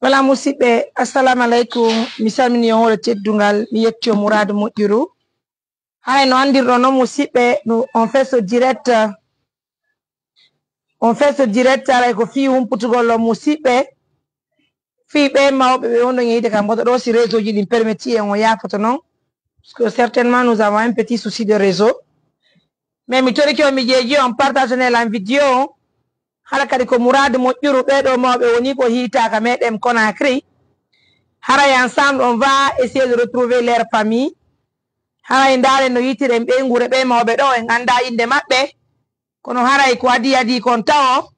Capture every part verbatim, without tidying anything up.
Voilà, musidɓe, assalamu aleykum. Mi salmini on hoore teddungal, mi yetti on muraadu moƴƴuru. Haray no anndirɗon non, musidɓe, no on fait ce direct, on fait ce direct, haray ko fii humputugol on, musidɓe, fii ɓee mawɓe ɓe wonɗon e yiide kam, koto ɗoo, si réseau ji ɗin permettii en, on yaafoto non. Parce que certainement, nous avons un petit souci de réseau. Mais mi torike on, mi jeeji on, partage ne lan vidéo on. Hara kadi ko muraadu moƴƴuru ɓee ɗoo mawɓe woni ko hiitaa ka meɗen Conakry. Haray ensemble, on va essayer de retrouver leur famille. Haray ndaaren no yiitiren ɓeynguure ɓee mawɓe ɗoo, en anndaa innde maɓɓe. Kono haray ko adii adii kon tawo,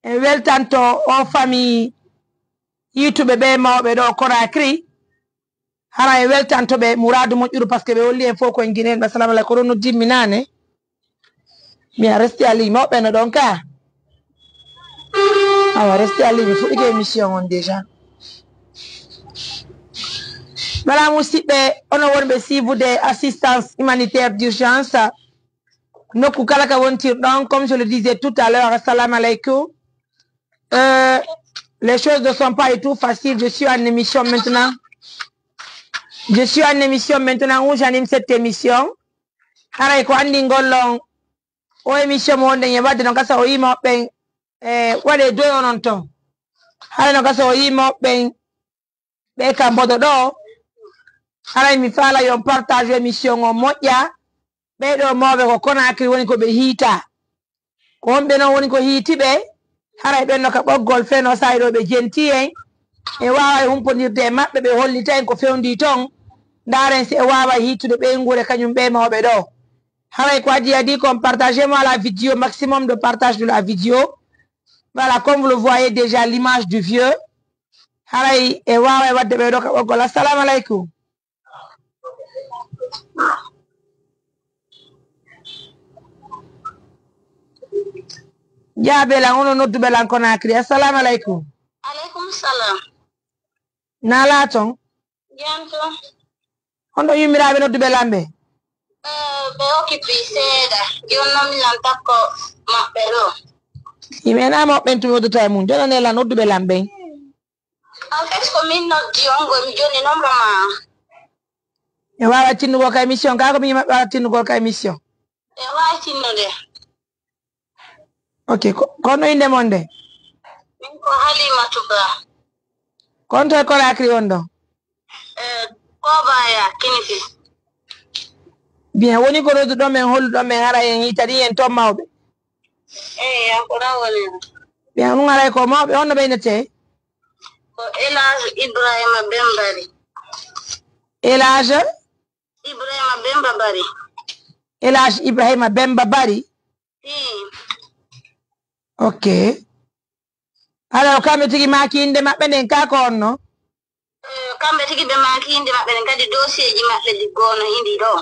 en weltanto on famille yiituɓe ɓee mawɓe ɗoo Conakry. Hara en weltanto ɓe muraadu moƴƴuru, parce que ɓe holli en fof ko en Guinéen. Assalamu aleykum, ko ɗon noddimmi naane. Mi a resti en ligne, mawɓe no ɗon ka. Awa, resti en ligne, mi fuɗɗike émission on déjà. Voilà, musidɓe, onon wonɓe suivre des assistance humanitaire d'urgence. Nokku kala ka wontirɗon, comme je le disais tout à l'heure, assalamu aleykum. Euh, les choses ne sont pas du tout faciles. Je suis en émission maintenant. Je suis en émission maintenant où j'anime cette émission. Haray ko anndingol on o émission mo wonɗen e waɗde no gasa o yima ɓen, e waɗe doy onon ton. Haray no gasa o yima ɓen ɓe ka mboɗo ɗoo. Haray mi faala yo on partage émission on moƴƴa. Ɓee ɗoo mawɓe ko Conakry woni ko ɓe hiitaa. Ko honɓe non woni ko hiiti ɓe? Haray ɓen no ka ɓoggol feno, saa'i ɗoo ɓe jentii en. En waaway humpondirde e maɓɓe, ɓe hollita en ko fewndii ton. Ndaaren si en waaway hiitude ɓeynguure kañum ɓee mawɓe ɗoo. Haray ko adii adii kon, partagez-moi la vidéo, maximum de partage de la vidéo. Voilà, comme vous le voyez déjà, l'image du vieux. Haray en waaway waɗde ɓee ɗoo ka ɓoggol. Assalamu aleykum. Jaabee lan, onon nodduɓe lan Conakry. Assalamu aleykum. Aleykum salam. Naa laaton? Jam ton. Honɗon yummiraaɓe nodduɓe lan ɓe? Eh, ɓe occupé seeɗa. Jooni non mi lan takko maɓɓe ɗoo. Yimɓe naa moɓɓen tumi oddata e mum. Jonane lan nodduɓe lan ɓen. En fait, ko min noddi on, ko mi jonni nomba maa. E waawa tinnugol ka émission, kaa ko min maɓɓe waawa tinnugol ka émission? E waawa tinnude. Ok, ko, ko honno innde mon nde? Min ko Halimatu Ba. Ko honto e Conakry on ɗoo? Eh, Kobaya, Kinifi. Bien, woni ko nodduɗon men, holluɗon men, hara en hiitanii en ton mawɓe. Eey, an ko ɗon woni. Ɓe on haray ko mawɓe, honno ɓe innetee? Ko El Hadj Ibrahima Bembari. El Hadj? Ibrahima Bemba Bari. El Hadj Ibrahima Bemba Bari? Ii. Ok. Alors, kamɓe tigi maaki innde maɓɓe nden, kaa ko honno? Eh, kamɓe tigi ɓe maaki innde maɓɓe nden, kadi doosieeji maɓɓe ɗi goono hindii ɗoo.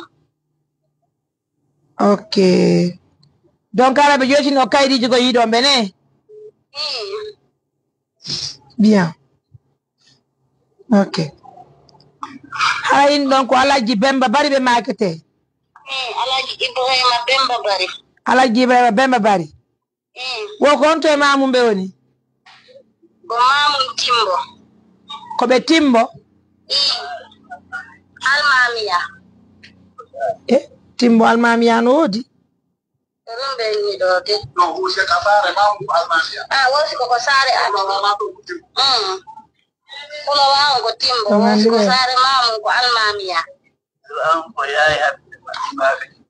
Ok. Donc, hara ɓe ƴeewtino kaydiiji ko yiɗon ɓe ne? Ii. Bien. Ok. Hara in ɗon ko Alhaji Bemba Bari ɓe maaketee? Ii, Alhaji Ibrahima Bemba Bari. Alhaji Ibrahima Bemba Bari. Ii. Wo ko honto e maamum ɓe woni? Ko maamum Timbo. Ko ɓe Timbo? Ii. Almaamiya. E, Timbo Almaamiya no woodi? Ko ɗum ɓe inni ɗoo de. No, ko saare maamum Almaamiya. Ah, wo si ko, ko saare an. Mm. Kono waawa ko Timbo, wo si ko saare maamum ko Almaamiya.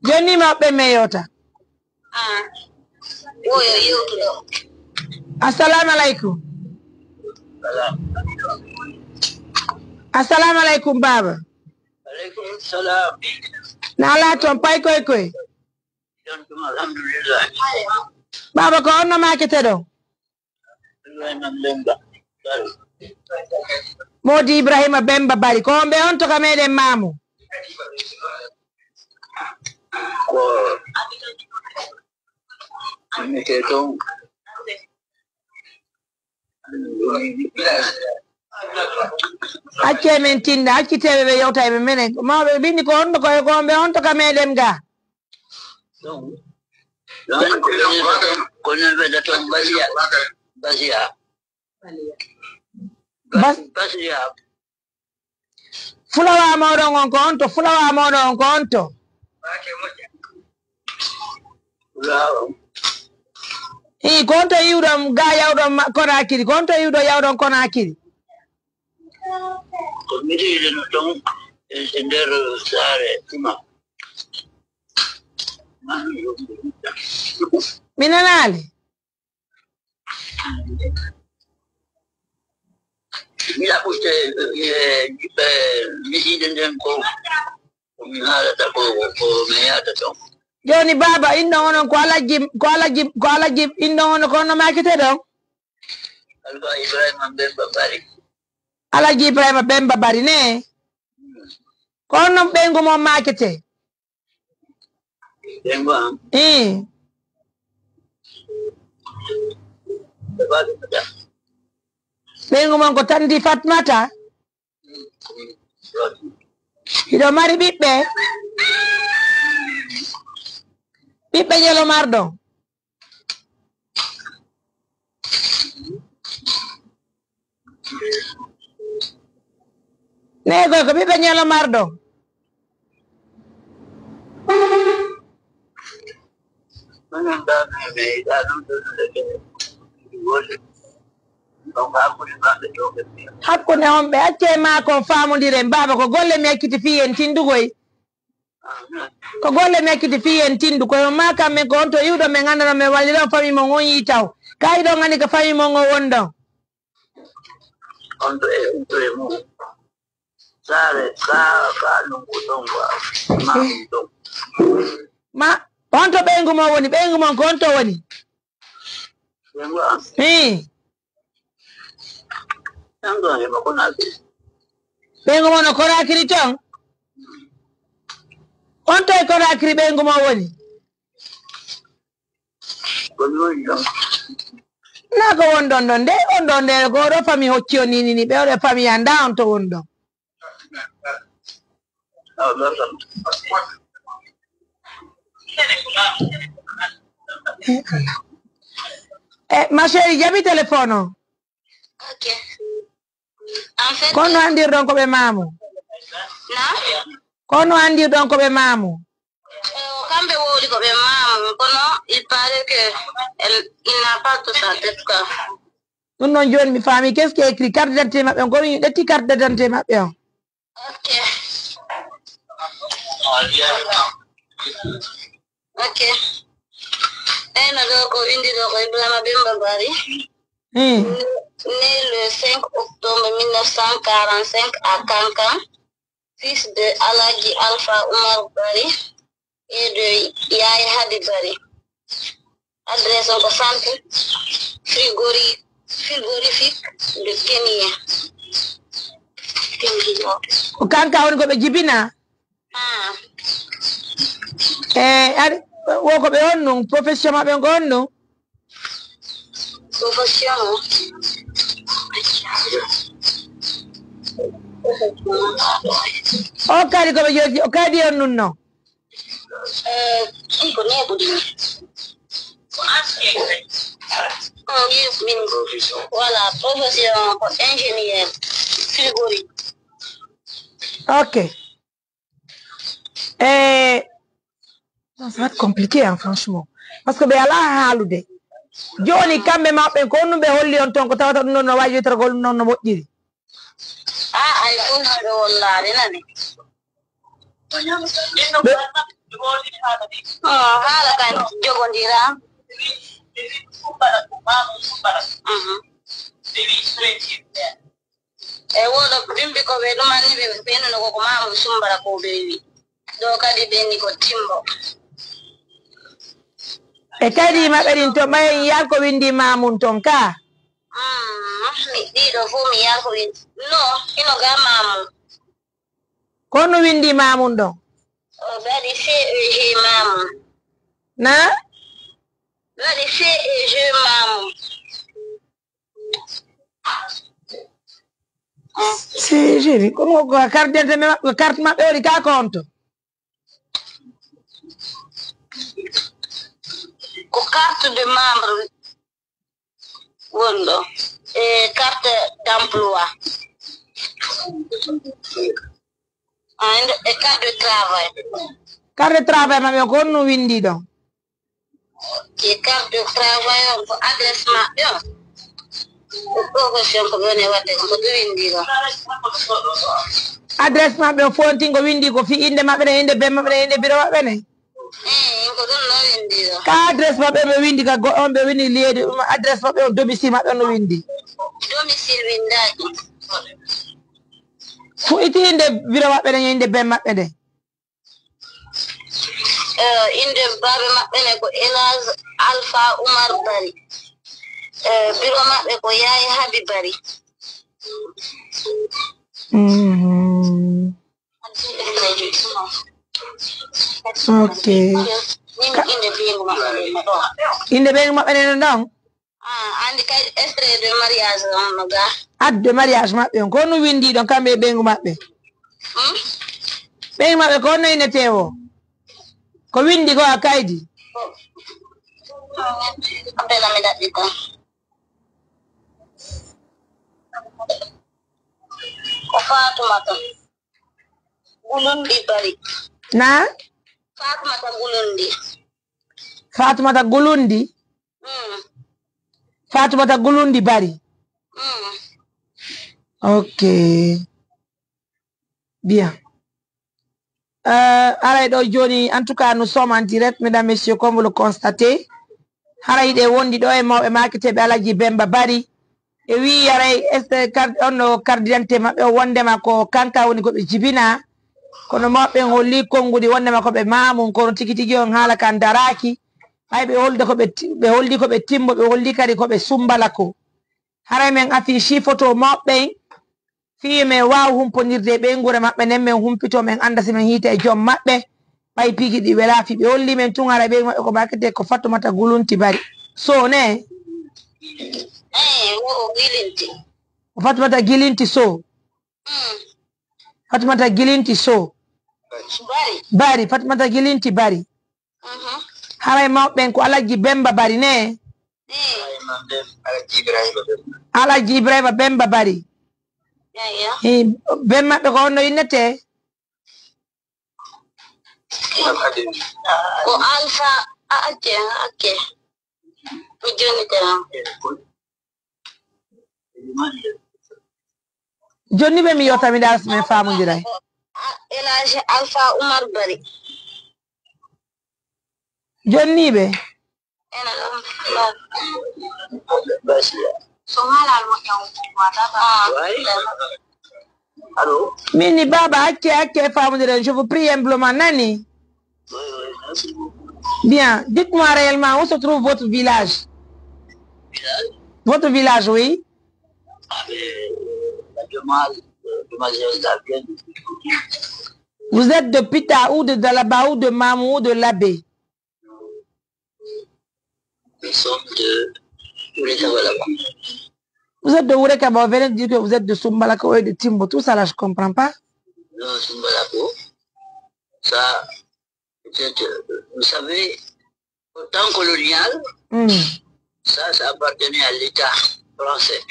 Jooni maɓɓe men yewta. Ah, wo yo yewtu ɗoo. Assalamu aleykum. Assalamu aleykum, baaba. Aleykum salam. Naa laaton pay koy koy. Ɗon ɗum, alhamdulillah. Baaba, ko honno maaketee ɗon? Ibrahima Bemba Bari. Moodi Ibrahima Bemba Bari. Ko on ɓe on to ka meɗen maamu? Ko mi ke ton. Accee men tinna, accitee ɓe ɓe yewta e men menen. Mawɓe bindi ko honno ko, ko on ɓe on to ka meɗen ga. Ɗon, ɗon ko, ko non ɓe ɗaton Basiya, Basiya. Bas-, Bas-, Basiya. Fulawa mooɗon on ko on to, fulawa mooɗon on ko on to. Fulawa. Ii, ko on to iwɗon ga yawɗon ma-, Konaakiri, ko on to iwɗon yawɗon Konaakiri. Ko miɗo yiɗuno ton e, e nder saare tuma. Mi nanaali. Mi ɗaɓɓude, e, e, misiide nden ko, ko mi haalata ko, ko mi yahata ton. Jooni baaba, inɗon onon ko Alaji, ko Alaji, ko Alaji, inɗon onon ko on no maakete ɗon? Alfa Ibrahima Bemba Bari. Alaji Ibrahima Bemba Bari ne? Ko on non ɓeyngu mon maakete? Ɓeyngu am. Ii. Ɓe baɗi ko jam. Ɓeyngu mon ko Tandi Fatmata? Hiɗo mari ɓiɓɓe? Ɓiɓɓe ñelo marɗon? Neegoy ko ɓiɓɓe ñalo marɗo. Hakkunde homɓe, accee maa kon faamondiren. Baaba, ko golle mi acciti fii en tindugoy. Ko golle mi acciti fii en tindu, ko yo maa kammen ko on to iwɗo men annduɗo men walliro fami mon on yii taw. Ka iɗon anndi ko fami mon on woni ɗon. On to e, on to e mum. Saare, ka, ka nungu ɗon, wa, ma ɗum ɗon. Ma, on to ɓeyngu mon woni, ɓeyngu mon ko on to woni. Ɓeyngu am. Hii. Ɗan ɗon e ma Konaakiri. Ɓeyngu mon no Konaakiri ton? On to e Konaakiri ɓeyngu mon woni? Ko mi woni ɗon. Naa ko won ɗon ɗon de, on ɗon de, ko oɗo fami hocci on ni, ni, ni, ɓe oɗo fami an, ndaa on to won ɗon. Eh, Allah. Eh, ma chérie, jaɓi téléphone o. Ok. En fait, kono anndirɗon ko ɓe maamu? Na? Kono anndirɗon ko ɓe maamu? Eh, kamɓe wowli ko ɓe maamu, kono il paraît que elle, il n'a pas tout ça, en tout cas. Ɗum noon jooni mi faami, qu'est-ce qui est écrit? Carte d'identité maɓɓe on, ko mi ƴetti carte d'identité maɓɓe on. Ok. Ok. Ɓeyno ɗo ko winndi ɗo ko Ibrahima Bemba Bari. Hmm. Né, né le cinq octobre mille neuf cent quarante-cinq à Kankan, fils de Alhaji Alpha Oumar Bari et de Yaye Hadi Bari. Adresse on ko centre frigori-, frigorifique de Kenya. Ko Kankan woni ko ɓe jibina? Ah. Eh, ari, wo ko ɓe on nun, profession maɓɓe on ko on nun? Profession. O kadi ko ɓe jooɗi, o kadi on nun non? Eh, ɗum ko neeɓude ni. Oh, yes, min. Voilà, profession ko ingénieur frigorie. Ok. Eh, non, ça va être compliqué, hein, franchement. Parce que ɓe alaa haalude. Jooni kamɓe maɓɓe ko honɗum ɓe holli on ton ko tawata ɗum ɗon no waawi wiyetagol ɗum ɗon no moƴƴiri? Ah, ay ɗum ɗon ɓe wollaade nani. Ɓe- Oh, haala kan jogondiraa. Mhm. E woɗo bimbi ko ɓe ɗumanni ɓe ɓennuno ko ko maamu sumbara ko ɓe wi. Ɗo kadi ɓenni ko timbo. E kadi maɓɓe ɗin to ɓay yar ko windi maamun ton ka? Mm, mi ɗiɗo fof mi yar ko windi. No, hino ga maamu. Ko no windi maamun ɗon? O waɗi C E G maamu. Na? Waɗi C E G maamu. C E G, ko ɗum ko carte d'identité maɓɓe, carte maɓɓe woni ka konto. Ko carte de membre wonɗo. E carte d'emploi. emploi. Ah, inde, e carte de travail. Carte de travail maɓɓe on, ko honno winndi ɗon? Ke carte de travail on, ko adresse maɓɓe on. Ko question ko ɓe woni waɗde ko, ko ɗum winndi ɗon. Adresse maɓɓe on fof on tin ko winndi ko fii innde maɓɓe nden, innde ben maɓɓe nden, innde biro maɓɓe nden? Eh, ko ɗum no winndi ɗon. Ka adresse maɓɓe ɓe winndi ka go-, on ɓe winndi lieu de, um, adresse maɓɓe on, domicile maɓɓe on no winndi? Domicile winndaaki. Fuɗɗiti innde biro maɓɓe nden, innde ben maɓɓe nden. Eh, innde baaba maɓɓe nden ko El Hadj Alpha Oumar Bari. Eh, biro maɓɓe ko Yaay Habi Bari. Mhm. Ok. Ka-, innde ɓeyngu maɓɓe nden no ɗon. Innde ɓeyngu maɓɓe nden no ɗon? Ah, andi kay extrait de mariage on no ga. Acte de mariage maɓɓe on, ko honno winndi ɗon kamɓe e ɓeyngu maɓɓe? Hmm? Ɓeyngu maɓɓe, ko honno innetee woo? Ko winndi ko a kaydi? Appel am mi ɗaɓɓi tan. Ko Faatumata Gulundi Bari. Na? Faatumata Gulundi. Faatumata Gulundi? Mm. Faatumata Gulundi Bari? Mm. Ok. Bien. Euh, aray ɗoo jooni, en tout cas, nous sommes en direct, mesdames, messieurs, comme vous le constatez. Haray hiɗen wondi ɗoo e mawɓe maaketeeɓe Alaji Bemba Bari. E wi'i haray, est-ce que carte, on no carte d'identité maɓɓe o wondema ko kanka woni ko ɓe jibina? Kono mawɓe ɓen holli konngudi wondema ko ɓe Maamun, kono tigi tigi on haala kan daraaki. Ɓay ɓe holda ko ɓe ti-, ɓe holdi ko ɓe Timbo, ɓe holdi kadi ko ɓe Sumbala ko. Haray men affiche photo mawɓe ɓen. Fii men waaw humpondirde e ɓeynguure maɓɓe nden, men humpitoo, men annda si men hiita e joom maɓɓe. Ɓay piiji ɗi welaa fii, ɓe holli men tun haray ɓeyngu maɓɓe ko maaketee ko Fatumata Gulunti Bari. Sow ne? Eh, wo o Gilinti. Ko Fatumata Gilinti Sow. Mm. Fatumata Gilinti Sow. Bari. Bari, Fatumata Gilinti Bari. Mhm. Haray mawɓe ɓen ko Alaji Bemba Bari ne? Mm. Alaji Ibrahima Bemba. Alaji Ibrahima Bemba Bari. Eyo. Eh, ben maɓɓe ko honno innetee? Ko Alfa, a acce, acce. Mi jonnitira. Jonni ɓe mi yewta mi ndaara si men faamondiray. A-, El Hadji Alfa Oumar Bari. Jonni ɓe. Ena ɗon. So maalal moƴƴa on ko wata ba. Allô? Min ni, Baba, acce, acce faamondiren, je vous prie humblement, nani? Oui, oui, merci beaucoup. Bien, dites-moi réellement où se trouve votre village? Village? Votre village, oui. Ah, mais, euh, la demoiselle, euh, demoiselle Gabrielle. Vous êtes de Pita ou de Dalaba ou de Mamou ou de Labé? Nous sommes de Wurekaba là-bas. Vous êtes de Wurekaba, vous venez de dire que vous êtes de Sumbalako et de Timbo. Tout ça là, je comprends pas. Non, Sumbalako, ça, peut-être, euh, vous savez, au temps colonial, hmm, ça, ça appartenait à l'État français.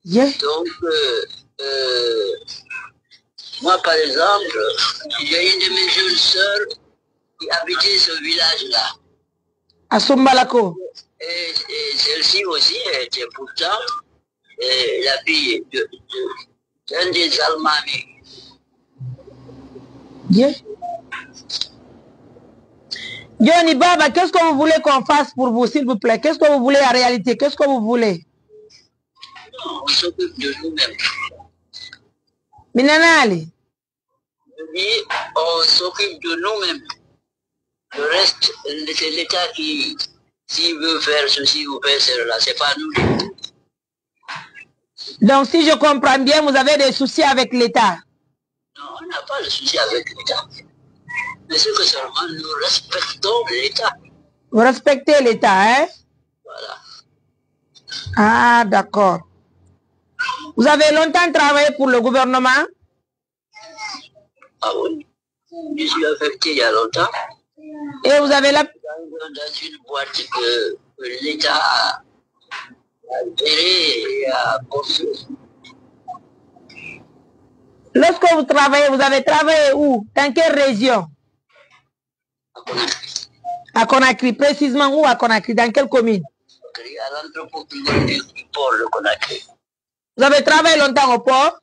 Yeah. Donc, euh, euh, moi, par exemple, j'ai une de mes jeunes sœurs qui habitait ce village-là. À Sumbalako. Et, et celle-ci aussi était pourtant, euh, la fille de, de, d'un des Almaami. Yeah. Johnny Baba, qu'est-ce que vous voulez qu'on fasse pour vous, s'il vous plaît? Qu'est-ce que vous voulez en réalité? Qu'est-ce que vous voulez? Non, on s'occupe de nous-mêmes. Mi nanaali. Je dis, on s'occupe de nous-mêmes. Le reste, c'est l'État qui, s'il veut faire ceci ou faire cela, c'est pas nous. Donc, si je comprends bien, vous avez des soucis avec l'État. Non, on n'a pas de souci avec l'État. Mais c'est que seulement nous respectons l'État. Vous respectez l'État, hein? Voilà. Ah, d'accord. Vous avez longtemps travaillé pour le gouvernement? Ah oui. Je suis affecté il y a longtemps. Et vous avez la... Dans une boîte que, que l'État a gérée et a construite. Lorsque vous travaillez, vous avez travaillé où? Dans quelle région? À Conakry. Précisément où à Conakry? Dans quelle commune? À l'entrepôt du port de Conakry. Vous avez travaillé longtemps au port?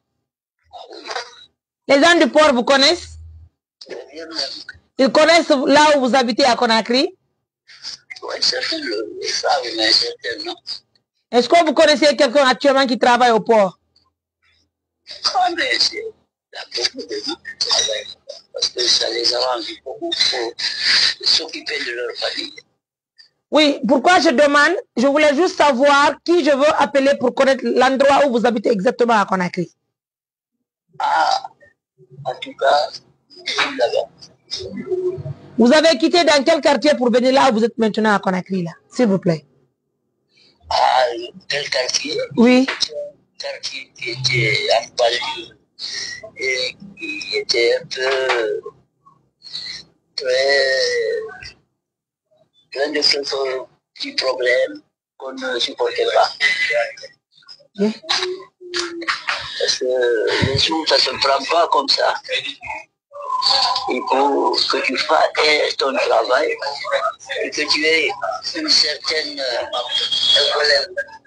Les gens du port vous connaissent? Ils connaissent là où vous habitez à Conakry? Oui, certains le, le savent, mais certains non. Est-ce que vous connaissez quelqu'un actuellement qui travaille au port? Ah, mais c'est, il y a beaucoup de gens qui travaillent parce que ça les arrange beaucoup pour s'occuper de leur famille. Oui, pourquoi je demande? Je voulais juste savoir qui je veux appeler pour connaître l'endroit où vous habitez exactement à Conakry. Ah, en tout cas, là-bas. Vous avez quitté dans quel quartier pour venir là où vous êtes maintenant à Conakry, là, s'il vous plaît? Ah, quel quartier? Oui. Quartier qui était en banlieue et qui était un peu très, plein de quelques petits problèmes qu'on ne supportait pas. Parce que les jours, ça se prend pas comme ça. Il faut que tu fasses ton travail et que tu aies une certaine euh,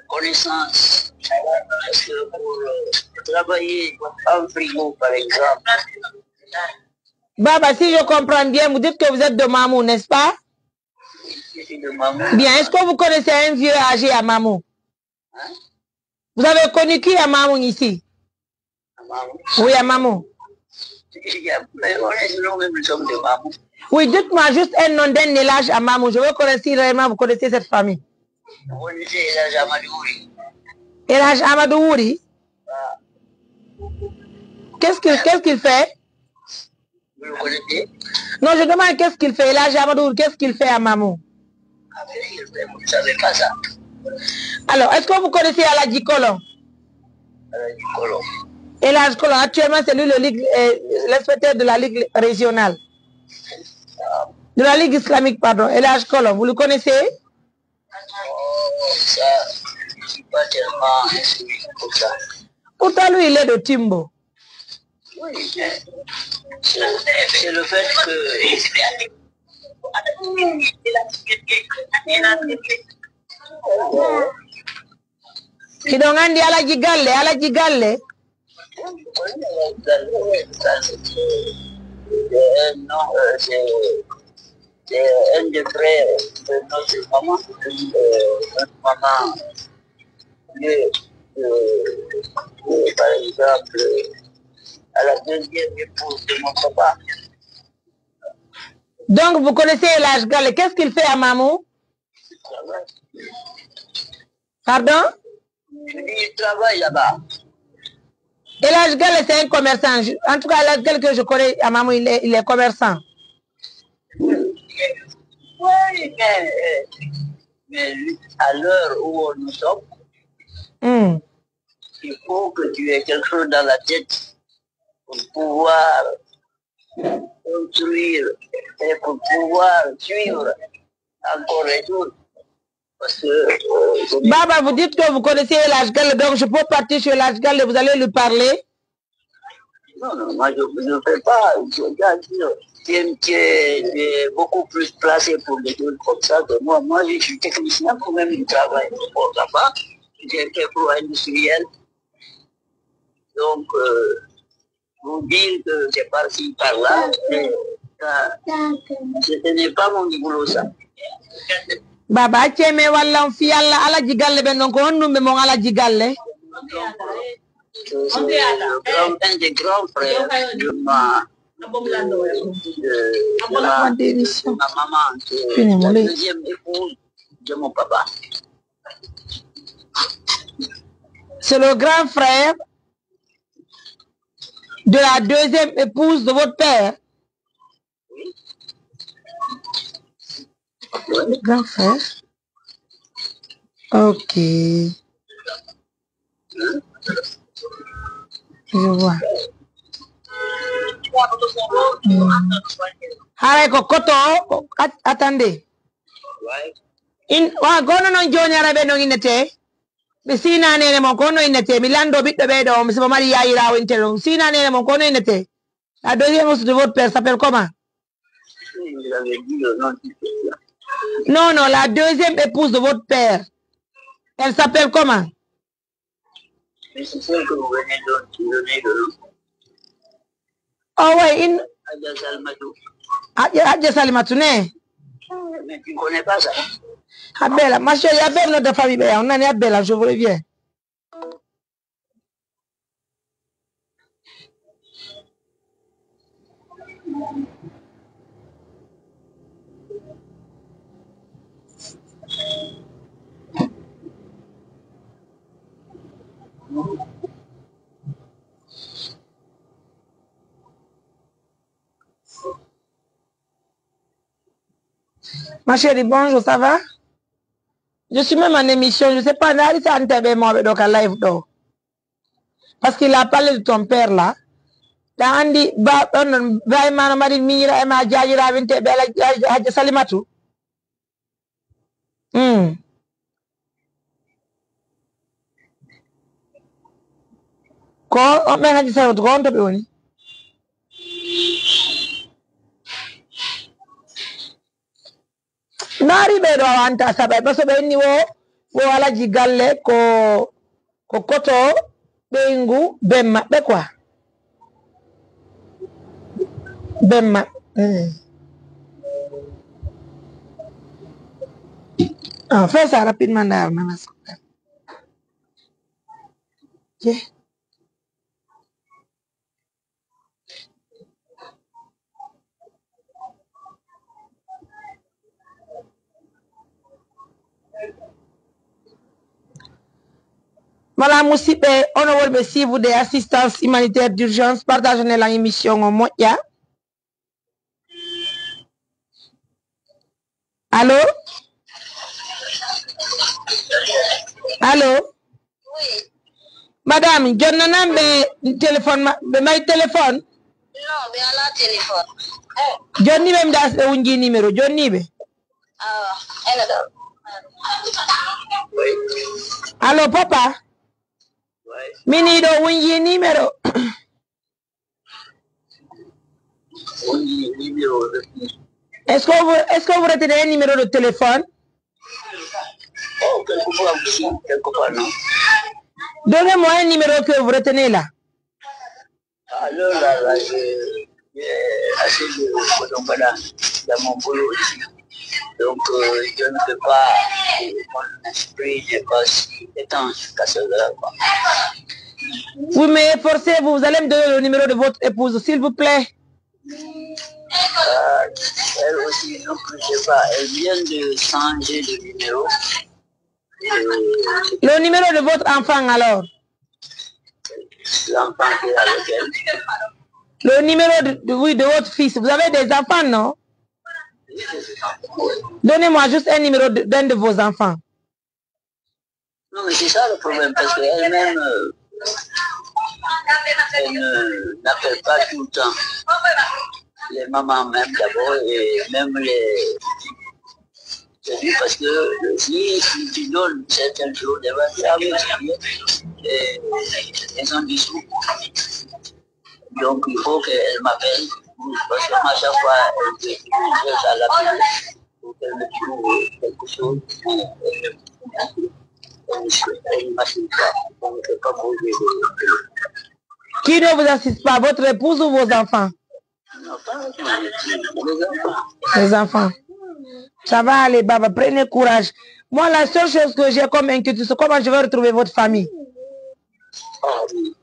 connaissance. Parce que pour euh, travailler en frigo, par exemple, Baba, si je comprends bien, vous dites que vous êtes de Mamou, n'est-ce pas? Je suis de Mamou. Bien, est-ce que vous connaissez un vieux âgé à Mamou? Hein? Vous avez connu qui à Mamou ici? À Mamou? Oui, à Mamou. Il y a, mais on est, nous-mêmes, nous sommes de Mamou. Oui, dites-moi juste un nom d'un El Hadj à Mamou. Je veux connaître si réellement vous connaissez cette famille. Vous connaissez El Hadj Amadou Wuri? El Hadj Amadou Wuri? Ah. Qu'est-ce qu'il qu'est-ce qu'il fait? Vous le connaissez? Non, je demande qu'est-ce qu'il fait. El Hadj Amadou Wuri, qu'est-ce qu'il fait à Mamou? Ah, mais vous ne savez pas ça. Alors, est-ce que vous connaissez Aladji Kolon? Aladji Kolon. El Hadj Kolon, actuellement, c'est lui le ligue, euh, l'inspecteur de la ligue régionale. Ah. De la ligue islamique, pardon. El Hadj Kolon, vous le connaissez? Oh, ça, je ne suis pas tellement instruit pour ça. Pourtant, lui, il est de Timbo. Oui, mais c'est c'est le fait que Hiɗon anndi Alaji Galle, Alaji Galle? C'est un nom, euh, c'est c'est un des frères de notre maman, euh, notre maman, euh, euh, euh, par exemple, à la deuxième épouse de mon papa. Donc, vous connaissez El Hadj Galle. Qu'est-ce qu'il fait à Mamou? Pardon? Il travaille là-bas. El Hadj Galle, c'est un commerçant. Je- En tout cas, El Hadj Galle que je connais, à Mamou, il est, il est commerçant. Oui, mais, mais à l'heure où nous sommes, Hmm. il faut que tu aies quelque chose dans la tête pour pouvoir construire et pour pouvoir suivre encore les choses. Parce que, euh, je n'ai- Baba, vous dites que vous connaissez El Hadj Galle, donc je peux partir chez El Hadj Galle, vous allez lui parler. Non, non, moi je ne fais pas. Je, je, je, je, je suis beaucoup plus placé pour des choses comme ça que moi. Moi, je suis technicien pour même du travail. Bon, ça va. J'ai fait pro industriel. Donc, euh, vous dire que c'est par-ci, par-là, c'est, ça, ce ce n'est pas mon boulot, ça. Baba, accee mi walla on fii Alla, Alaji Galle ɓen ɗon, ko honɗun ɓe mon Alaji Galle? C'est c'est le grand, un des grands frères de ma, de, de ma, de ma maman, c'est la deuxième épouse de mon papa. C'est le grand frère de la deuxième épouse de votre père. Le grand frère. Ok. Je vois. Hmm. Haray ko koto o, at- attendez. In, wa, gono non joni ara ɓe non innete. Mi siina neene mon, ko honno innetee? Mi lanndoo ɓiɗɗo ɓeeɗo on, si mo mari yaayiraawo intel on. Siina neene mon, ko honno innetee? La deuxième épouse de votre père s'appelle comment? Non, non, la deuxième épouse de votre père, elle s'appelle comment? Oh ouais, in... Hadja Salimatu. Hadja, Hadja Salimatu, ne? Mais tu ne connais pas ça. Appelle, ma chérie, appelle notre famille, ben, on en est appelle, là, je vous reviens. Ma chérie, bonjour, ça va? Je suis même en émission, je sais pas, ndaari si an tawi ɓe mawɓe ɗo ka live ɗo. Parce qu'il a parlé de ton père là. Ɗa anndi ba, on non, ba e ma no mari miñira e ma jaajira winte ɓe ala Haj-, Hajja Salimatu. Hmm. Ko on ɓen Hajja Salimatu, ko on to ɓe woni? Naari ɓee ɗoo a wanta saɓay, parce que ɓe inni wo, wo alaji galle ko, ko koto ɓeyngu ben maɓɓe quoi. Ben maɓɓe. Mm. Ah, fais ça rapidement, d'ailleurs, maman. Yeah. Voilà, musidɓe, onon wonɓe suivre des assistances humanitaires d'urgence, partage ne lan émission o moƴƴa. Allo? Allo? Madame, jonnanan ɓe téléphone ma-, ɓe may téléphone? Non, ɓe alaa téléphone. Jonni ɓe mi das ɓe wunji numéro, jonni ɓe. Awa, ene ɗo. Allo, papa? Min ɗo wunji numéro. Est-ce que vous, est-ce que vous retenez un numéro de téléphone? Oh, quelquefois, oui, quelquefois, non. Donnez-moi un numéro que vous retenez là. Alors là, là, j'ai, j'ai assez de Kodongana dans mon boulot aussi. Donc, euh, je ne peux pas, mon esprit n'est pas si étanche qu'à ce là, quoi. Oui, mais forcez-vous, vous allez me donner le numéro de votre épouse, s'il vous plaît. Euh, elle aussi, donc, je sais pas, elle vient de changer de numéro. Euh, Le numéro de votre enfant, alors? L'enfant qui est avec elle. Le numéro de, de, oui, de votre fils. Vous avez des enfants, non? Donnez-moi juste un numéro de, d'un de vos enfants. Non, mais c'est ça le problème, parce qu'elle-même, euh, elle ne, n'appelle pas tout le temps. Les mamans même d'abord, et même les, c'est dur parce que si tu donnes certaines choses, elle va dire, ah oui, c'est bien. Et elles sont dissous. Donc, il faut qu'elle m'appelle, parce que moi, chaque fois, elle veut que je la pour qu'elle me trouve quelque chose. Elle, elle, elle ne m'assiste pas. Donc, je ne peux pas poser de... Qui ne vous assiste pas, votre épouse ou vos enfants? Non, pas les enfants. Les enfants. Ça va aller, Baba, prenez courage. Moi, la seule chose que j'ai comme inquiétude, c'est comment je vais retrouver votre famille. Ah oui.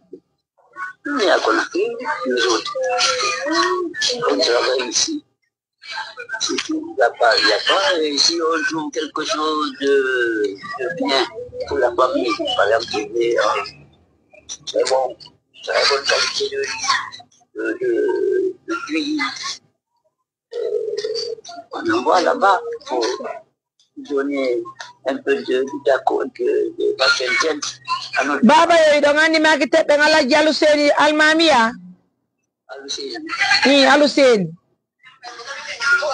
Mais à Conakry, nous autres, on travaille ici. C'est tout. Il n'y a pas, il n'y a pas, et si on trouve quelque chose de, de bien pour la famille, par exemple, des, euh, très bon, très bonne qualité de, de, de, de cuisine, euh, on envoie là-bas pour donner un peu de, de, de, de, de la quinzaine à notre... Baba yo, hiɗon anndi maaki teɓɓen Alhaji Aluseni Almamiya? Aluseni. Ii, Aluseni.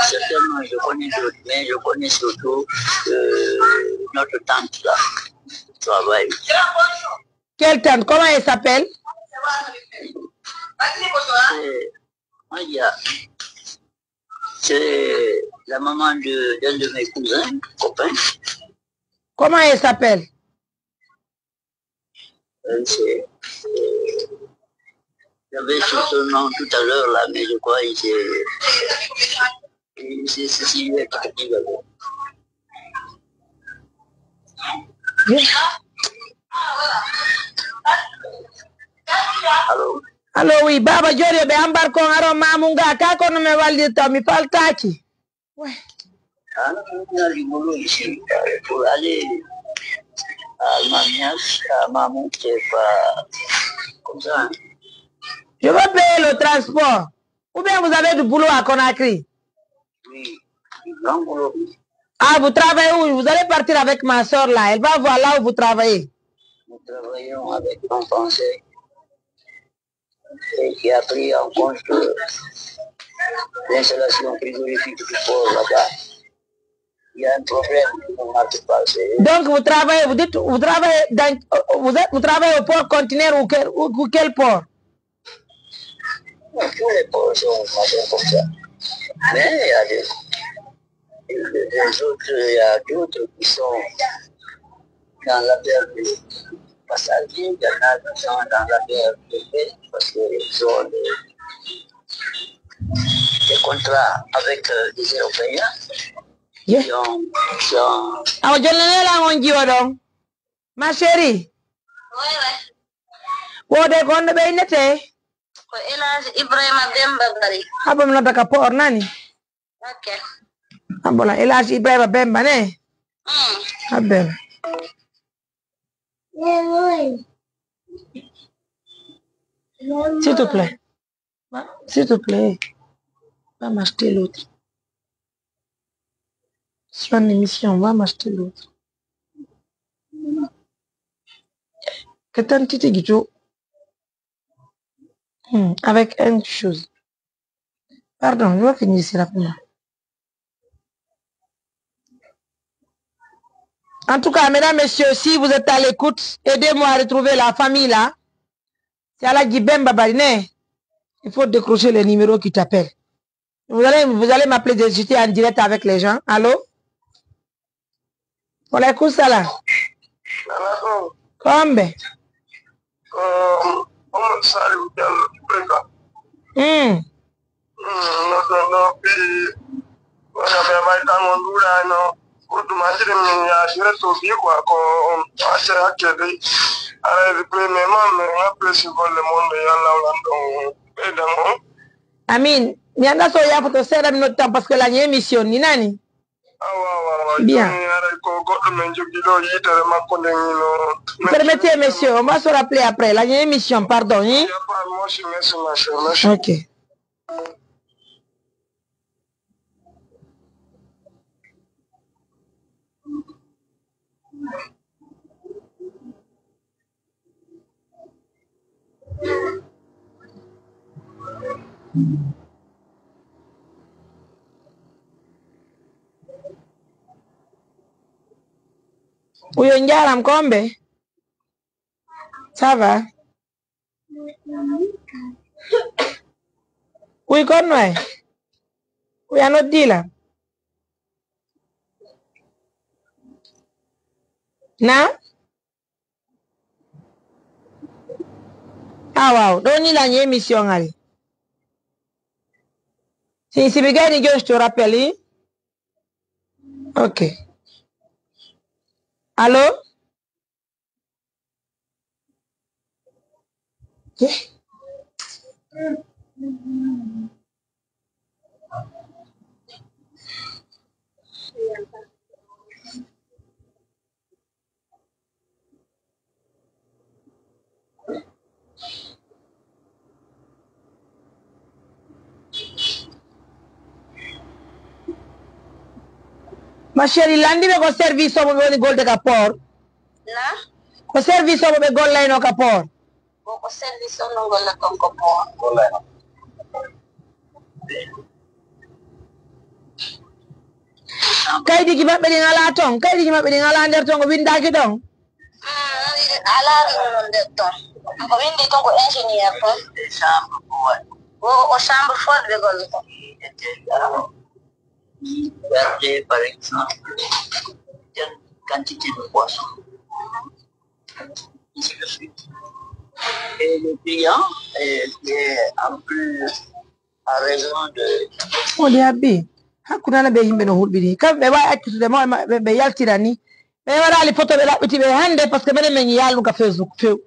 Certainement, je connais d'autres, mais je connais surtout, euh, notre tante là. Travail. Quelle tante? Comment elle s'appelle? C'est, aïe, c'est la maman de, d'un de mes cousins, copains. Comment elle s'appelle? Euh, c'est, euh, j'avais son nom tout à l'heure là, mais je crois que c'est, c'est, c'est, c'est, Allô? Allo, oui, Baba Jori, ɓe embarqué on, aron Mamoun ga, ka kono mi wallirta, mi faltaki. Ouais. Hein? On a rigolé ici, euh, pour aller à Mamias, à Mamoun, c'est pas comme ça, hein. Je vais payer le transport. Ou bien vous avez du boulot à Conakry? Oui. Donc, euh, Ah, vous travaillez où? Vous allez partir avec ma soeur là. Elle va voir là où vous travaillez. Nous travaillons avec un Français et qui a pris en compte, euh, l'installation frigorifique du port là-bas. Il y a un problème qui ne marche pas. C'est Donc, vous travaillez, vous dites, vous travaillez dans, vous êtes, vous travaillez au port conteneur ou quel, ou, ou quel port? Non, tous les ports sont machin comme ça. Mais il y a des, des autres, il y a d'autres qui sont dans l'affaire de passagers, il y en a qui sont dans l'affaire de paix, parce qu'ils ont des, des contrats avec, euh, des Européens. Yeah. Qui ont, qui ont Awa, jonnanela on jiwa ɗon. Ma chérie. Wewe. Wode gonɗo ɓe innete? Ko Elage Ibrahima Bemba Bari. Habo mi nodda ka port nani? Ok. Habo la Elage Ibrahima Bemba ne? Mm. Haben. S'il te plaît. Va, s'il te plaît. Va m'acheter l'autre. Je suis en émission, va m'acheter l'autre. Que t'as un petit guicho. Hmm, avec une chose. Pardon, je vais finir ici rapidement. En tout cas, mesdames, messieurs, si vous êtes à l'écoute, aidez-moi à retrouver la famille là. C'est Aladji Bemba Bari ne. Il faut décrocher les numéros qui t'appellent. Vous allez, vous allez m'appeler, je suis en direct avec les gens. Allô? Walaikum salam. Salaam. Kombe? Ko Omar Saliou Diallo, Ibrahima. Hmm. Hmm, no, no, no, ɓe, wona ɓe may tan on ɗuuɗaano. Ko ɗum hakkille min yaasira to ɓi quoi, ko on accay hakke dey. Aray, premièrement, min apprécie golle mon ɗe, yo Allah on ɗon ɓeydan on. Amin. Mi anndaa so o yaafoto seeɗa mi noddi tan, parce que la émission ni nani. Awa, awa, awa. Bien. Jooni aray ko goɗɗo men jogii ɗo yitere makko nden hino. Permettez, monsieur, on va se rappeler après. La émission, pardon, hein? Il y a pas de motion, merci, ma chère, merci. Ok. Uyo njaram kombe. Ça va? Uy kon noy? Uy a noddi la? Na? Ah, waaw. Ɗoo ni la ñu émission ari. Si, si mi gayni jooni, je te rappelle, hein? Ok. Allô? Eh? Ma chérie, lanndinɓe ko service o mo ɓe woni golde ka port. Na? Ko service o mo ɓe gollayno ka port. Ko, ko service on no golla kon ko port. Kaydiji maɓɓe ɗin alaa ton. Kaydiji maɓɓe ɗin alaa nder ton, o winndaaki ɗon. Mm, a laari ɗum ɗon nder ton. Ko winndi ton ko ingénieur ton. Des chambres pour what? Wo o chambre fort ɓe gollata. Verger, par exemple, telle quantité de poisson. Ainsi de suite. Et le client, euh, qui est en plus en raison de... On dit, Abbi, hakkunde ɓe yimɓe no hulɓini. Kamɓe ɓe waawi accutude mo, ɓe, ɓe yaltira ni. Ɓe waɗaali foto, ɓe laɓɓiti ɓe hannde, parce que menen men yaalnu ka Facebook few.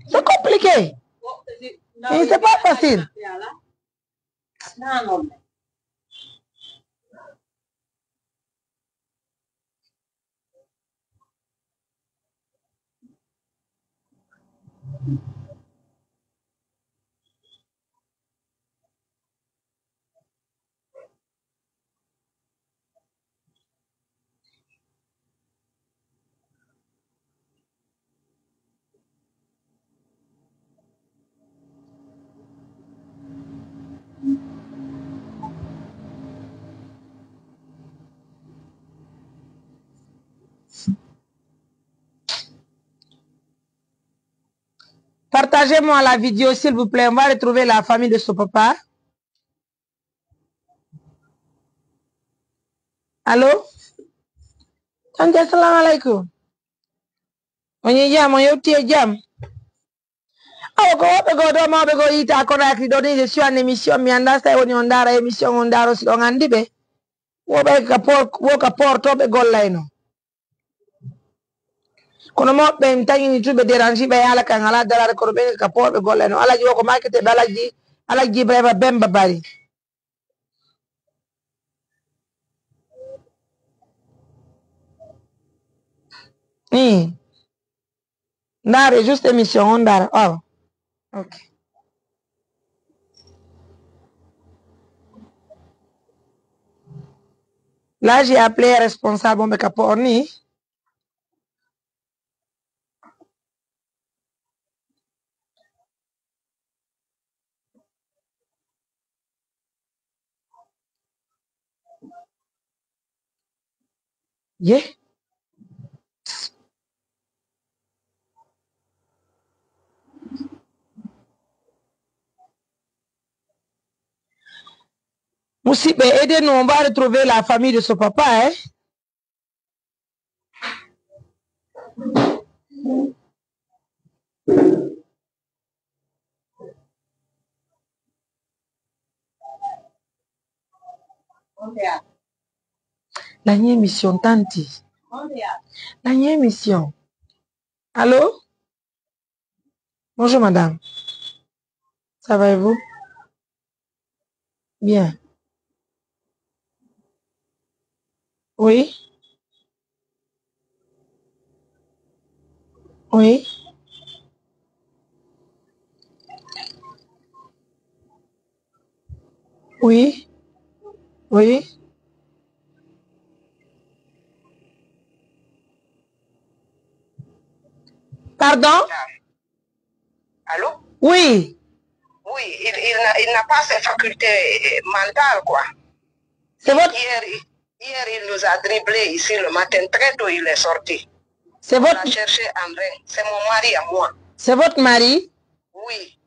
C'est compliqué. Et c'est pas facile. Partagez-moi la vidéo, s'il vous plaît. On va retrouver la famille de ce papa. Allo? Tante, assalamu alaikum. On e jam, on yewti e jam. Awa, ko woɓɓe goo ɗoo, mawɓe goo yiita Conakry ɗoo ni, je suis en émission, mi anndaa si tawi woni on ndaara émission, on ndaaro si on anndi ɓe. Wo ɓay ka port, wo ka port to ɓe gollayno. Kono mawɓe ɓen taƴini tun ɓe dérange ɓe haala kan alaa daraade, kono ɓen ka port ɓe gollayno. Alaji wo ko marketeeɓe Alaji, Alaji Ibrahima Bemba Bari. Ii. Ndaare juste émission on ndaara. Awa. Ok. Là, j'ai appelé responsable, on ɓe ka port ni. Ye? Musidɓe, aidez-nous, on va retrouver la famille de ce papa, hein? La émission, tante. La émission. Allô? Bonjour, madame. Ça va et vous? Bien. Oui. Oui. Oui. Oui. Pardon? Allô? Oui. Oui, il, il n'a, il n'a pas ses facultés, euh, mentales, quoi. C'est votre... Hier, il, hier, il nous a dribblés ici le matin, très tôt, il est sorti. C'est votre... On l'a cherché en vain. C'est mon mari à moi. C'est votre mari? Oui.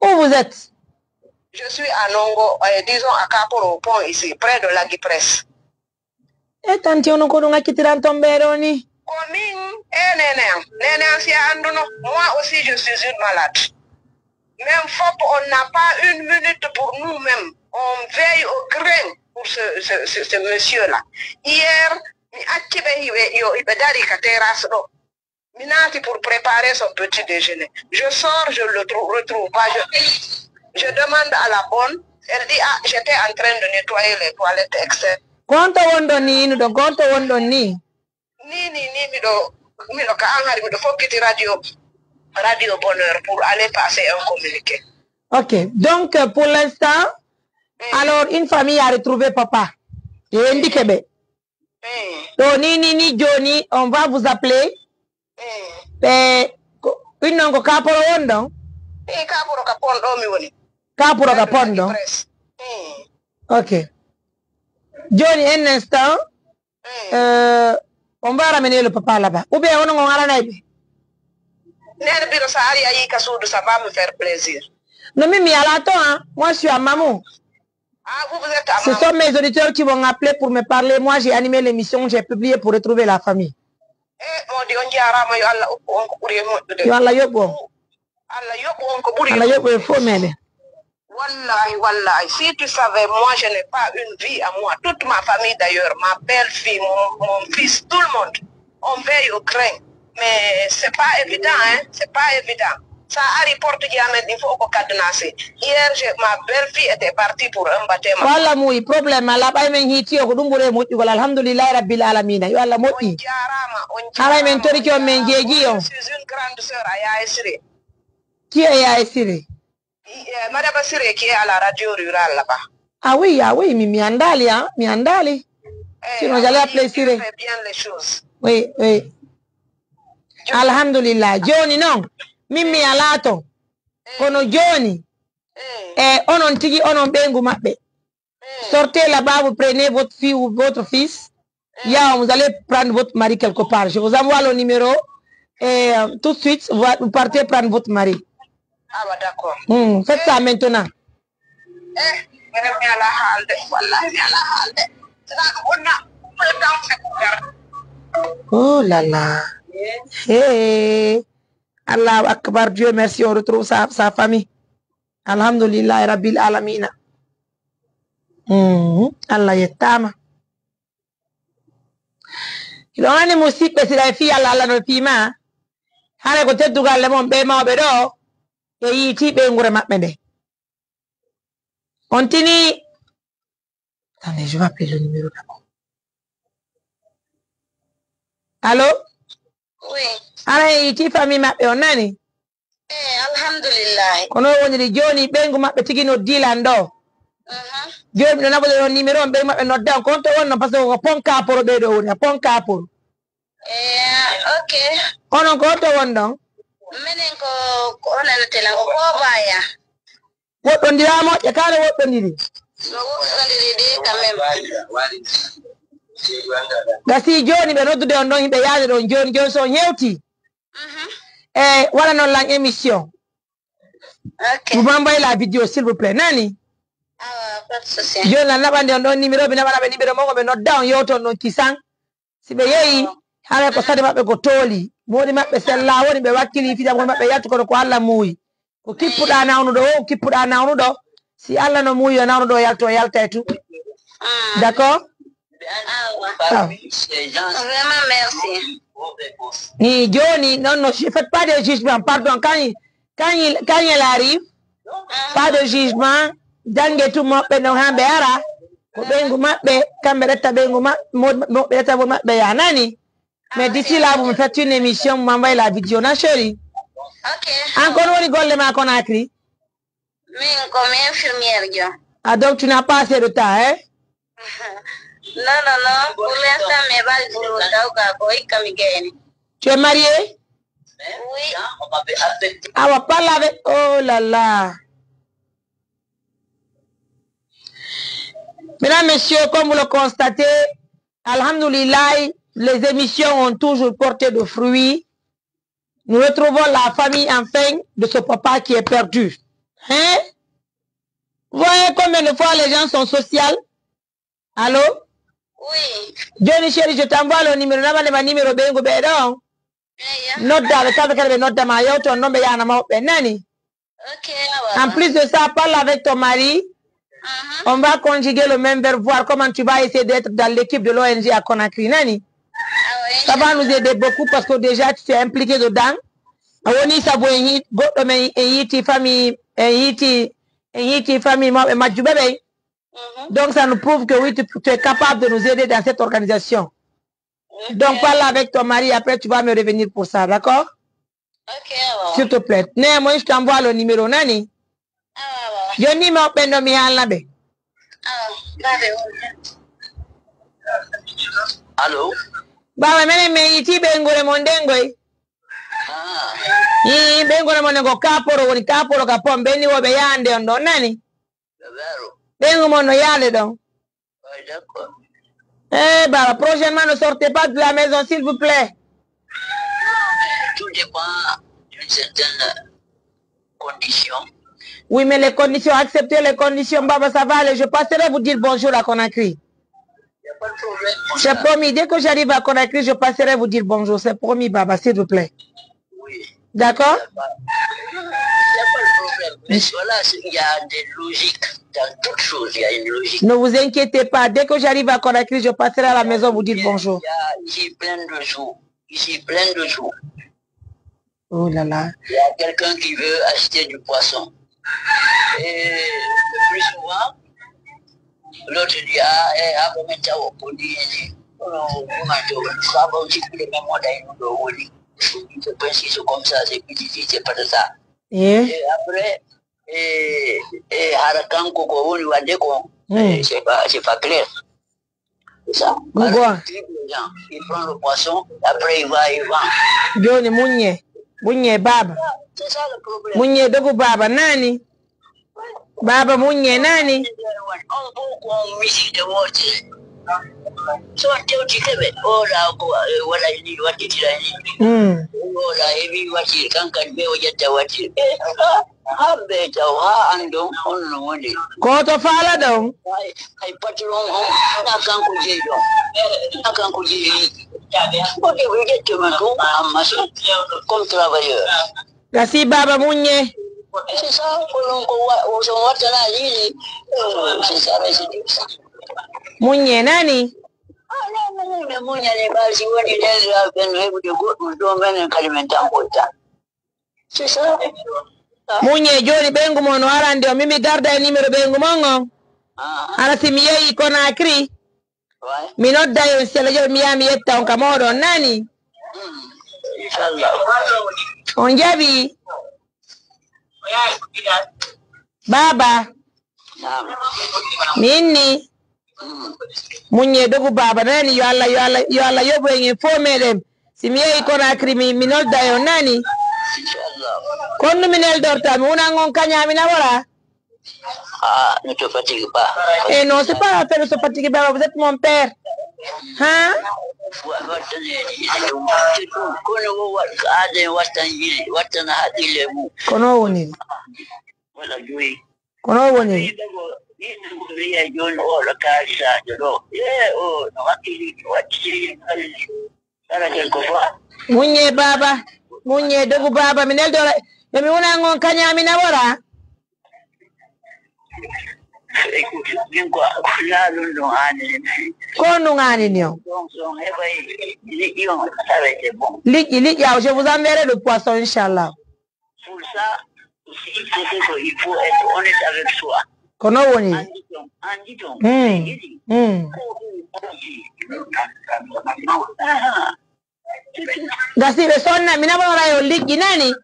Où vous êtes? Je suis à Nongo, euh, disons à Kaporo, au pont ici, près de Lagui Presse. E tante, onon ko ɗum accitiran ton ɓee ɗoo ni? Ko min, e nene an. Nene an, si a annduno, moi aussi, je suis une malade. Même fop, on n'a pas une minute pour nous-mêmes. On veille au grain pour ce, ce, ce, ce monsieur-là. Hier, mi acci ɓe, hiɓe, yo, hiɓe dari ka terrasse ɗo. Mi naati pour préparer son petit déjeuner. Je sors, je le trou-, retrouve pas. Je, je demande à la bonne. Elle dit, ah, j'étais en train de nettoyer les toilettes, et cetera. Ko honto wonɗon ni, inuɗon? Ko honto wonɗon ni? Ni, ni, ni, miɗo, miɗo ka an hari, miɗo fokkiti radio, radio Bonheur pour aller passer un communiqué. Ok. Donc, euh, pour l'instant, mm, alors, une famille a retrouvé papa. E ndike ɓe. Eh. Ɗo ni, ni, ni, jooni, on va vous appeler. Eh. Ɓe, ko, ɗum noon ko Kaporo won ɗon? Eh, Kaporo ka pont ɗo mi woni. Kaporo ka pont ɗon? Presse. Eh. Ok. Jooni, un instant. Eh. Euh, On va ramener le papa là-bas. Ou bien, on, on aranay ɓe. Nene Biro, sa ari a yii ka suudu, ça va me faire plaisir. Non, mais, mais à la temps, hein, moi, je suis à Mamou. Ah, vous, vous êtes à Ce Mamou. Sont mes auditeurs qui vont appeler pour me parler. Moi, j'ai animé l'émission, j'ai publié pour retrouver la famille. Eh, moo di on jaaraama, yo Allah okku on ko ɓuri e moƴƴude. Yo Allah yoɓu on. Allah yoɓu on ko ɓuri e Allah yoɓu en fof meɗen. Wallahi, wallahi, si tu savais, moi, je n'ai pas une vie à moi. Toute ma famille, d'ailleurs, ma belle-fille, mon, mon fils, tout le monde, on veille au grain. Mais c'est pas évident, hein, c'est pas évident. Sa ari porte ji amen ɗin fof ko cadenassé. Hier, j'ai, ma belle-fille était partie pour un baptême. Ko Allah muuyi, problème alaa, ɓay men hiiti o, ko ɗum ɓuri e moƴƴugol. Alhamdulillahi Rabbil Alamina. Yo Allah moƴƴi. On jaaraama, on jaaraama. Haray men toriki on, men jeeji on. Je suis une grande sœur à Yaya Siré. Qui est Yaya Siré? Eh, Madame Siré qui est à la radio rurale là-bas. Ah oui, ah oui, mi, mi anndaali, ah, mi anndaali. Eh, sinon, ah j'allais oui, appeler Siré. Fait bien les choses. Oui, oui. Alhamdulillah. Jooni non, min mi alaa ton. Eh. Kono jooni, eh, onon tigi, onon ɓeyngu maɓɓe. Eh. Sortez là-bas, vous prenez votre fille ou votre fils. Eh. Là, vous allez prendre votre mari quelque part. Je vous envoie le numéro. Et euh, tout de suite, vous, vous partez prendre votre mari. Ah, bah, d'accord. Hmm, faites ça maintenant. Eh, mi alaa haalde. Wallahi, mi alaa haalde. Sinaa ko wonna, président Sekou Gar. Oh là là. Hey. Allahu Akbar, Dieu merci, on retrouve sa, sa famille. Alhamdulillahi Rabbil Alamina. Mhm. Allah yettaama. Hiɗon anndi musiɓɓe, si ɗay fii Allah, Allah no fii maa. Hara ko teddugal le mon ɓee mawɓe ɗoo, ɓe yiitii ɓeynguure maɓɓe nde. On tini, attendez, je vais appeler le numéro d'abord. Allô? Oui. Hara en yiitii famille maɓɓe, on nani? Eh, alhamdulillahi. Kono woniri jooni, ɓeyngu maɓɓe tigi noddii lan ɗoo. Mhm. Jooni miɗo naɓude ɗon numéro on, ɓeyngu maɓɓe nodda on. Ko honto wonno? Parce que ko Pont Kaporo ɓee ɗoo woni, Pont Kaporo. Eh, ok. Onon ko honto wonɗon? Minen ko, ko onon tela ko Kobaya. Woɗɗondiraa moƴƴa, kaa no woɗɗondiri? No woɗɗondiri de quand même. Gasi jooni ɓe noddude on ɗon, yimɓe yaade ɗon jooni, jooni so on hewtii. Mhm. E, waɗanon lan émission. Ok. Vous m'envoyez la vidéo, s'il vous plaît. Nani? Awa, pas de souci. Jooni lan naɓande on ɗon numéro, mi naɓana ɓe numéro mon, ɓe nodda on, yewton ɗon kisan. Si ɓe yehi, haray ko sade maɓɓe ko tooli. Moodi maɓɓe sellaa woni, ɓe wakkilii fija moodi maɓɓe yalti, kono ko Alla muuyi. Ko kippuɗaa nawnuɗo o, ko kippuɗaa nawnuɗo. Si Alla no muuyi yo nawnuɗo o yaltu, o yaltay tun. D'accord? Awa. Awa. Vraiment, merci. Ni jooni, non, non, je fais pas de jugement, pardon, quand il, quand il, quand il arrive, pas de jugement, jannge tun moɓɓe non haa ɓe ara, ko ɓeyngu maɓɓe, kamɓe retta ɓeyngu ma-, mo-, moɓɓe retta moodi maɓɓe yaa nani. Mais d'ici là, vous me faites une émission, vous m'envoyez la vidéo, non, chérie? Ok. An ko honno woni golle maa Conakry? Min ko mi infirmière jo. Ah, donc tu n'as pas assez de temps, hein? Non, non, non. Pour l'instant, mi heɓaali ɓurɗo dawga ko hikka mi gayni. Tu es mariée? Oui. Awa, parle avec, oh là là. Mesdames, Messieurs, comme vous le constatez, alhamdoulillahi, les émissions ont toujours porté de fruits. Nous retrouvons la famille enfin de ce papa qui est perdu. Hein? Vous voyez combien de fois les gens sont sociaux? Allô? Oui. Jooni, chérie, je t'envoie le numéro. Naɓane ma numéro ɓeyngu ɓee ɗoo. Eya. Nodda ɓe, kamɓe kadi ɓe nodda ma, yewto on ɗon ɓe yaana mawɓe, nani? Ok, awa. En plus de ça, parle avec ton mari. Mhm. On va conjuguer le même verbe, voir comment tu vas essayer d'être dans l'équipe de l'O N G à Conakry, nani? Awa, ça va nous aider beaucoup parce que déjà tu t'es impliqué dedans. A woni sabu en hi-, goɗɗo men en yiiti famille, en yiiti, en yiiti famille mawɓe majjuɓe ɓen. Mhm. Donc ça nous prouve que oui, tu, tu es capable de nous aider dans cette organisation. Ok. Donc parle avec ton mari, après tu vas me revenir pour ça, d'accord? Ok, awa. S'il te plaît. Ne, moi, je t'envoie le numéro, nani? Awa, awa. Jooni mawɓe ɓen ɗoo mi haalna ɓe. Awa, babe, on. Allô? Baaba, menen men yiiti ɓeynguure mon ɗen ngoy. Ah. Ii, ɓeynguure mon ɗen ko Kaporo woni, Kaporo ka pom, ɓen ni wo ɓe yaande on ɗon, nani? Ɓeyngu mon no yaade ɗon. Ay, d'accord. Eh, Baba, prochainement, ne sortez pas de la maison, s'il vous plaît. Tout dépend d'une certaine condition. Oui, mais les conditions, acceptez les conditions, Baba, ça va aller. Je passerai vous dire bonjour à Conakry. Y a pas de problème, mon C'est frère. Promis, dès que j'arrive à Conakry, je passerai vous dire bonjour. C'est promis, Baba, s'il vous plaît. Oui. D'accord? Y a pas, y a pas de problème. Mais voilà, c'est- il y a des logiques. Dans toute chose, il y a une logique. Ne vous inquiétez pas. Dès que j'arrive à Conakry, je passerai à la maison vous dire bonjour. Il y a ici plein de jours. Ici, plein de jours. Oh là là. Il y a quelqu'un qui veut acheter du poisson. Et le plus souvent, l'autre dit, ah, eh, ah, bon, mais t'as reconnu, eh, oh, comment te, ça va aussi pour le même monde, il nous le relie. Je pense que c'est comme ça, c'est que tu dis, c'est pas de ça. Eh? Et après, eh, eh, hara kanko ko woni wadde ko, hmm, eh, c'est pas, c'est pas clair. C'est ça. Voilà, il tripe les gens. Il prend le poisson, après il va, il vend. Jooni muññee, muññee baaba. C'est ça le problème. Muññee dogu baaba, nani? Baaba muññee, nani? On fof ko on misiide wootere. So on tewti keɓe, oɗa ko, eh, waɗa ni, waɗitira ni. Hmm. Oɗa heɓi waɗir, kankan ɓe o ƴetta waɗir. Eh, ah. Hamɓe taw haa anndon honno woni. Ko to faala ɗon. Hay, hay patron on, na kanko jeyi ɗon. Na kanko jeyi. Ko ƴetti ma ɗum, amma so, comme travailleur. Gasi baaba muññe. C'est ça, ko ɗum ko wa-, so wattana yiɗi. C'est ça, mais c'est ça. Muññe nani? Ah, non, non, non, mais muññe ni ɓay si woni nden, ɓen heɓude goɗɗum ɗo, menen kadi men tamboyta. C'est ça. Muññee jooni ɓeyngu mon no arande on. Min mi garda e numéro ɓeyngu mon on. Ah. Hara si mi yehi Conakry, ouais, mi nodda on, si Alla jaɓi mi yaha mi yetta on ka mooɗon, nani? Hmm. Inchallah. On jaɓi? Baaba. Naam. Min ni. Mm. Muññee dogu baaba nani, yo Alla, yo Alla, yo Alla yoɓu en en fof meɗen. Si mi yehi Conakry, mi, mi nodda e on nani. Inchallah. Kono mi neldorta, mi wunan on kaña, mi nawora. Ah, ne te fatigue pas. Eh non, c'est pas affaire de se fatiguer, baaba, vous êtes mon père. Hein? Wa-, wattane, kono wo wa-, aaden wattan yili, wattan haqqille mum. Kono woni. Wala joyi. Kono o woni. Yimɓe go, yimɓe go wiya jooni oɗo kaalisaajo ɗo. Yee, o no hakkili, waɗi siri, kala ken ko fa. Muññee baaba, muññee dogu baaba, mi neldora, yo mi wunan on kaña, mi nawora. Min ko, ko laalun ɗum aanini. Ko ɗum aanini on. Donc, so on heɓay liƴƴi on, ça va être bon. Liƴƴi, liƴƴi, aw, je vous enverrai le poisson, inchallah. Pour ça, il faut, il faut être honnête avec soi. Kono woni. Anndi ton, anndi ton. Hmm. Hmm. Gasi ɓe sonna, mi naɓora yo liƴƴi nani.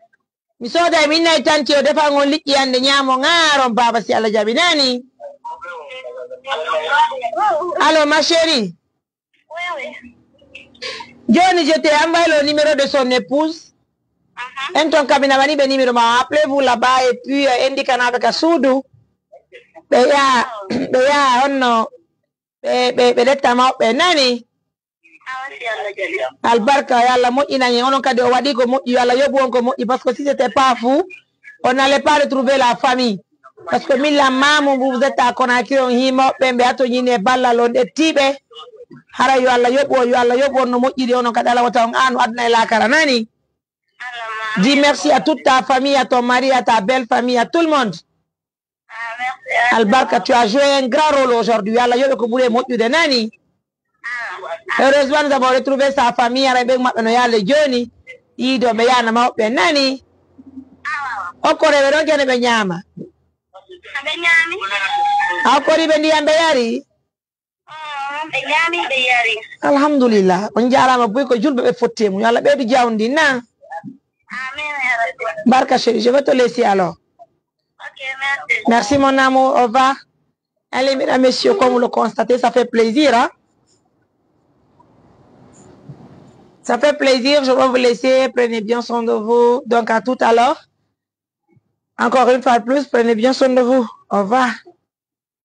Mi sooda e min nayi tanti o defa on liƴƴi hannde ñaamo ŋaaron baaba si Alla jaɓi nani. Allô, ma chérie. Oui, oui. Jooni, je t'ai envoyé le numéro de son épouse. Mhm. En ton kabina wani ɓe numéro ma, appelez-vous là-bas et puis, euh, indique anaɓe ka suudu. Ɓe yaa, ɓe yaa honno, ɓe, ɓe, ɓe letta mawɓe nani. Awa si Alla jaɓi. Albarka, yo Alla moƴƴinan en. Onon kadi o waɗi ko moƴƴi, yo Alla yoɓu on ko moƴƴi, parce que si c'était pas vous, on n'allait pas retrouver la famille. Parce que min lan maamu, vous êtes à Conakry, on hii mawɓe ɓe, ɓe ato ñini e ballal, on ƴettiiɓe. Hara yo Alla yoɓu on, yo Alla yoɓu on no moƴƴiri, onon kadi Alla wata on aanu aduna e laakara, nani? Dis merci à toute ta famille, à ton mari, à ta belle famille, à tout le monde. Ah, merci. Albarka, tu as joué un grand rôle aujourd'hui. Yo Alla yoɓe ko ɓuri e moƴƴude, nani? Ah. Heureusement, nous avons retrouvé sa famille. Ara ɓen maɓɓe no yaale jooni. Yiido ɓe yaana mawɓe, nani? Ah, waaw. Okkoreeɓe ɗon kene ɓe ñaama. Ɓe ñaami. A okkoriiɓe ndiyam ɓe yari? Ah, ɓe ñaami, ɓe yari. Alhamdulillah. On jaaraama buy ko julɓe ɓe fotti e mum. Yo Alla ɓeydu jawndi, na? Amin, ya Rabbi. Barka, chérie. Je vais te laisser alors. Ok, merci. Merci, mon amour. Au revoir. Allez, mesdames, messieurs, comme vous le constatez, ça fait plaisir, hein? Ça fait plaisir. Je vais vous laisser. Prenez bien soin de vous. Donc, à tout à l'heure. Encore une fois de plus, prenez bien soin de vous. Au revoir.